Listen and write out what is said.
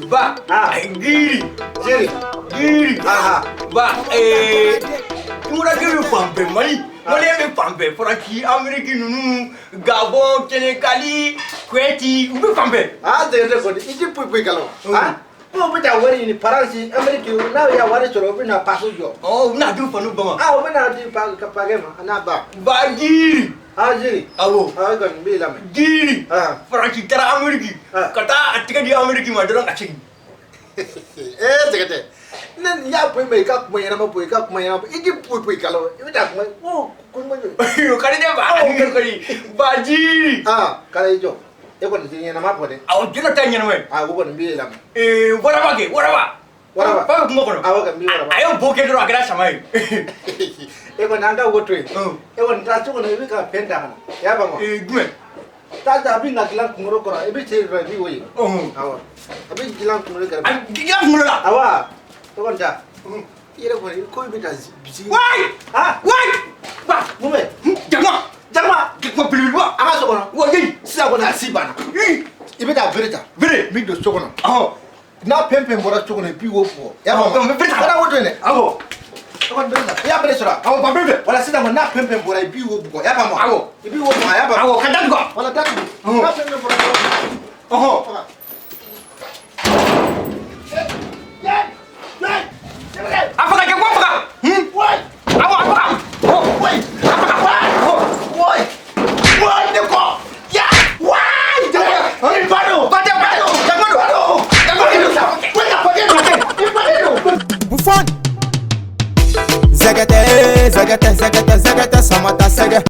Ba. Ah. Giri. Jiri. Giri. Aha. Ba tunkarankɛ bɛ fan bɛɛ, Mali. Maliyɛn bɛ fan bɛɛ, Faransi, Amérique ninnu, Gabon, Sénégali, Kuwait, u bɛ fan bɛɛ. Ah, Zɛgɛtɛ kɔni, i ti poyi poyi kalama. Ah, ko u bɛ taa wari ɲini Faransi, Amérique, n'aw y'a wari sɔrɔ, u bɛ na paso jɔ. Ɔ, u bɛna di fanu ba ma. Ah, u bɛ na di pakɛ ma, a n'a ba. Ba Giri. Ah, Jiri. Awɔ. Ah, e kɔni n b'i lamɛn. Giri. Ah. Faransi taara Amérique. Ah. Ka taa a tigɛ di Amérique ma dɔrɔn ka segin. Ee Zɛgɛtɛ, ne nin y'a bɔ i ma, i ka kuma ɲɛnama bɔ, i ka kuma ɲɛnama bɔ, i ti poyi poyi kalama, i bɛ taa kuma ko kuma jɔ. O ka di ne ba. O ka di. Ba Giri. Ah, kala i jɔ, e kɔni ti ɲɛnama fɔ dɛ. Awɔ, jɔn ta ye ɲɛnama ye. Ah, o kɔni n b'i lamɛn. Waraba kɛ, waraba. Waraba. Ba bɛ kungo kɔnɔ. Awɔ, ka n b'i waraba. A y'o bo kɛ dɔrɔn, a kɛra sama ye. E kɔni, an ka wo to yen. Mm. E kɔni taa so kɔnɔ, i bɛ ka fɛn ta ka na. I y'a faamu wa? Jumɛn? Taa ta, a bɛ na dilan kunkolo kɔrɔ, i bɛ se dɔrɔn, i b'i wo ye. Ɔhɔn. Awɔ, a bɛ dilan kunkolo kɛrɛfɛ. A dilan kunkolo la. Awa, e kɔni taa. I yɛrɛ kɔni ko i bɛ taa bisigi. Wayi. Ah. Wayi. Ba. Mun bɛ? Jakuma. Jakuma. Jakuma belebeleba. An ka so kɔnɔ. Wa yeyi. Sisan kɔni a si banna. Yi. I bɛ taa bere ta. Bere. N bɛ don so kɔnɔ. Ɔhɔn. N'a fɛn fɛn bɔra so kɔnɔ, i b'i wo fɔ. I y'a faamu? Ɔ, bere ta. Kana wo to yen dɛ. Awɔ. E kɔni bere ta. I y'a bere sɔrɔ? Awɔ, ba bere fɛ. Wala sisan kɔni n'a fɛn fɛn bɔra, i b'i wo bugɔ. I y'a faamu? Awɔ. I b'i wo bugɔ, a y'a faamu? Awɔ, ka datugu. Wala datugu. Ɔhɔn. N'a fɛn fɛn bɔra so kɔnɔ. Ɔhɔn. Faga. A faga, jakuma faga. Awɔ, a faga. Wai! A faga. Wai! Wai, ne kɔ! Ya! Wai! Jakuma! I ba don! Ba tɛ, ba don. Jakuma don. Ba don! Jakuma don. Wai, ka paquet don! I paquet don! Buffon. Zɛgɛtɛ, zɛgɛtɛ, zɛgɛtɛ, zɛgɛtɛ, sama ta sɛgɛ.